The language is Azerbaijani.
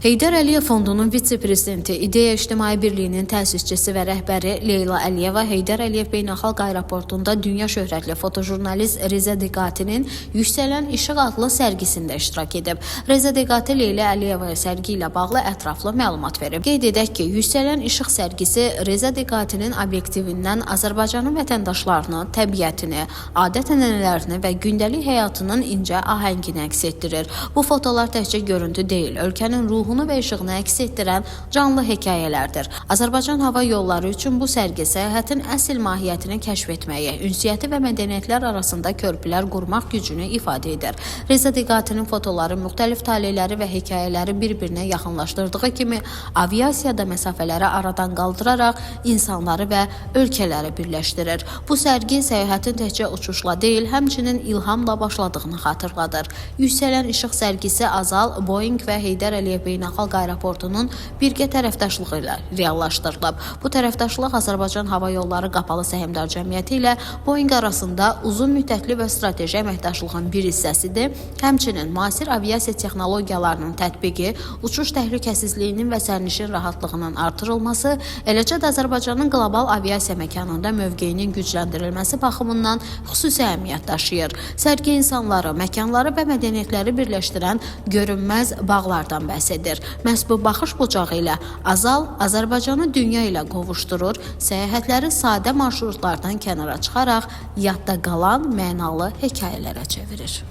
Heydər Əliyev Fondunun vitse-prezidenti, İdeya İctimai Birliyinin təsisçisi və rəhbəri Leyla Əliyeva Heydər Əliyev Beynəlxalq Aeroportunda dünya şöhrətli fotojurnalist Reza Deqatinin Yüksələn İşıq adlı sərgisində iştirak edib. Reza Deqati Leyla Əliyevaya sərgi ilə bağlı ətraflı məlumat verib. Qeyd edək ki, Yüksələn İşıq sərgisi Reza Deqatinin obyektivindən Azərbaycanın vətəndaşlarını, təbiətini, adət-ənənələrini və gündəlik həyatının incə ahəngini əks etdirir. Bu fotolar təkcə görüntü deyil, ölkənin ruhunu və işığını əks etdirən canlı hekayələrdir. Azərbaycan Hava Yolları üçün bu sərgi səyahətin əsl mahiyyətini kəşf etməyi, ünsiyyəti və mədəniyyətlər arasında körpülər qurmaq gücünü ifadə edir. Reza Deqatinin fotoları müxtəlif taleləri və hekayələri bir-birinə yaxınlaşdırdığı kimi aviasiyada məsafələri aradan qaldıraraq insanları və ölkələri birləşdirir. Bu sərgi səyahətin təkcə uçuşla deyil, həmçinin ilhamla başladığını xatırladır. Yüksələn İşıq sərgisi Azal, Boeing və Heydər Əliyev Beynəlxalq Aeroportunun birgə tərəfdaşlığı ilə reallaşdırılıb. Bu tərəfdaşlıq Azərbaycan Hava Yolları Qapalı Səhmdar Cəmiyyəti ilə Boeing arasında uzun müddətli və strateji əməkdaşlığın bir hissəsidir. Həmçinin müasir aviasiya texnologiyalarının tətbiqi, uçuş təhlükəsizliyinin və sərnişin rahatlığının artırılması, eləcə də Azərbaycanın qlobal aviasiya məkanında mövqeyinin gücləndirilməsi baxımından xüsusi əhəmiyyət daşıyır. Sərgi insanları, məkanları və mədəniyyətləri birləşdirən görünməz bağlardan bəhs edir. Məhz bu baxış bucağı ilə Azal Azərbaycanı dünya ilə qovuşdurur, səyahətləri sadə marşrutlardan kənara çıxaraq yadda qalan mənalı hekayələrə çevirir.